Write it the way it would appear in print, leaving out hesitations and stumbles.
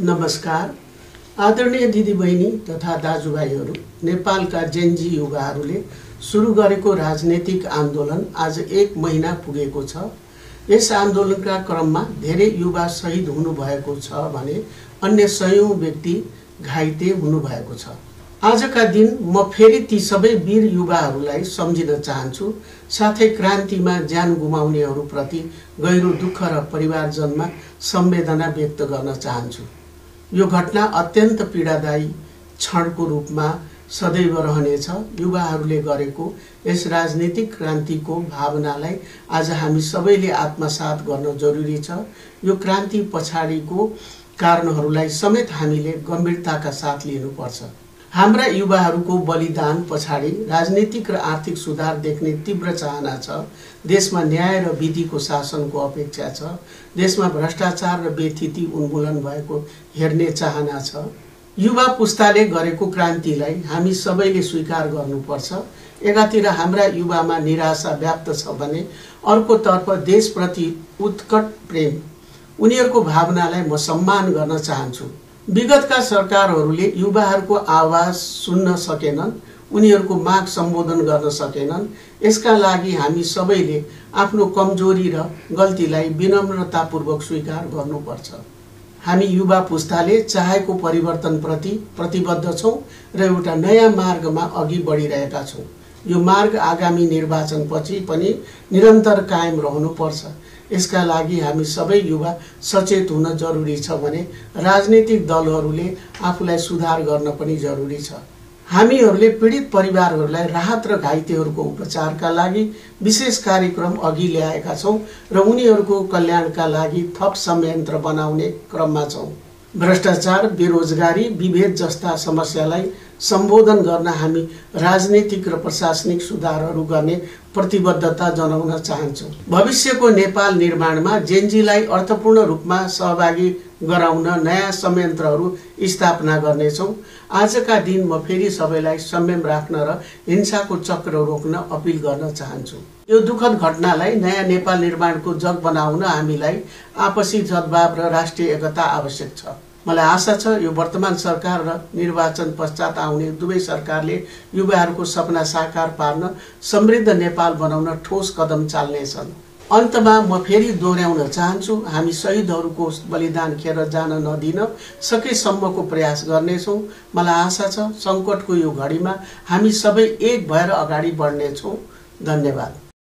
नमस्कार। आदरणीय दिदीबहिनी तथा दाजुभाइहरू, नेपालका जेनजी युवाहरूले सुरु गरेको राजनीतिक आन्दोलन आज 1 महिना पुगेको छ। यस आन्दोलनका क्रममा धेरै युवा शहीद हुनुभएको छ भने अन्य सयौं व्यक्ति घाइते हुनुभएको छ। आजका दिन म फेरि ती सबै वीर युवाहरूलाई सम्झिन चाहन्छु, साथै क्रान्तिमा ज्यान गुमाउनेहरूप्रति गहिरो दुःख र परिवारजनमा संवेदना व्यक्त गर्न चाहन्छु। यो घटना अत्यन्त पीडादायी क्षणको रूपमा सदैव रहनेछ। युवाहरूले गरेको यस राजनीतिक क्रान्तिको भावनालाई आज हामी सबैले आत्मसात गर्न जरुरी छ। यो क्रान्ति पछाडिको कारणहरूलाई समेत हामीले गम्भीरताका साथ लिनुपर्छ। हाम्रा युवाहरूको बलिदान पछाडि राजनीतिक र आर्थिक सुधार देख्ने तीव्र चाहना छ। देशमा न्याय र विधिको शासनको अपेक्षा छ। देशमा भ्रष्टाचार र बेथिति उन्मूलन भएको हेर्ने चाहना छ। युवा पुस्ताले गरेको क्रान्तिलाई हामी सबैले स्वीकार गर्नुपर्छ। एकातिर हाम्रा युवामा निराशा व्याप्त छ भने अर्कोतर्फ देशप्रति उत्कट प्रेम, उनीहरूको भावनालाई म सम्मान गर्न चाहन्छु। विगतका सरकारहरूले युवाहरूको आवाज सुन्न सकेनन्, उनीहरूको माग सम्बोधन गर्न सकेनन्। यसका लागि हामी सबैले आफ्नो कमजोरी र गल्तीलाई विनम्रतापूर्वक स्वीकार गर्नुपर्छ। हामी युवा पुस्ताले चाहेको परिवर्तनप्रति प्रतिबद्ध छौं र एउटा नयाँ मार्गमा अघि बढिरहेका छौं। यो मार्ग आगामी निर्वाचनपछि पनि निरन्तर कायम रहनुपर्छ। यसका लागि हामी सबै युवा सचेत हुन जरुरी छ भने राजनीतिक दलहरूले आफूलाई सुधार गर्न पनि जरुरी छ। हामीहरूले पीडित परिवारहरूलाई राहत र घाइतेहरूको उपचारका लागि विशेष कार्यक्रम अघि ल्याएका छौं र उनीहरूको कल्याणका लागि थप संयन्त्र बनाउने क्रममा छौं। भ्रष्टाचार, बेरोजगारी, विभेद जस्ता समस्यालाई सम्बोधन गर्न हामी राजनीतिक र प्रशासनिक सुधारहरू गर्ने प्रतिबद्धता जनाउन चाहन्छौँ। भविष्यको नेपाल निर्माणमा जेनजीलाई अर्थपूर्ण रूपमा सहभागी गराउन नयाँ संयन्त्रहरू स्थापना गर्नेछौँ। आजका दिन म फेरि सबैलाई संयम राख्न र हिंसाको चक्र रोक्न अपील गर्न चाहन्छु। यो दुःखद घटनालाई नयाँ नेपाल निर्माणको जग बनाउन हामीलाई आपसी सद्भाव र राष्ट्रिय एकता आवश्यक छ। मलाई आशा छ यो वर्तमान सरकार र निर्वाचन पश्चात आउने दुवै सरकारले युवाहरूको सपना साकार पार्न समृद्ध नेपाल बनाउन ठोस कदम चाल्नेछन्। अन्तमा म फेरि दोहोर्याउन चाहन्छु, हामी शहीदहरूको बलिदान खेर जान नदिन सकेसम्मको प्रयास गर्नेछौँ। मलाई आशा छ सङ्कटको यो घडीमा हामी सबै एक भएर अगाडि बढ्नेछौँ। धन्यवाद।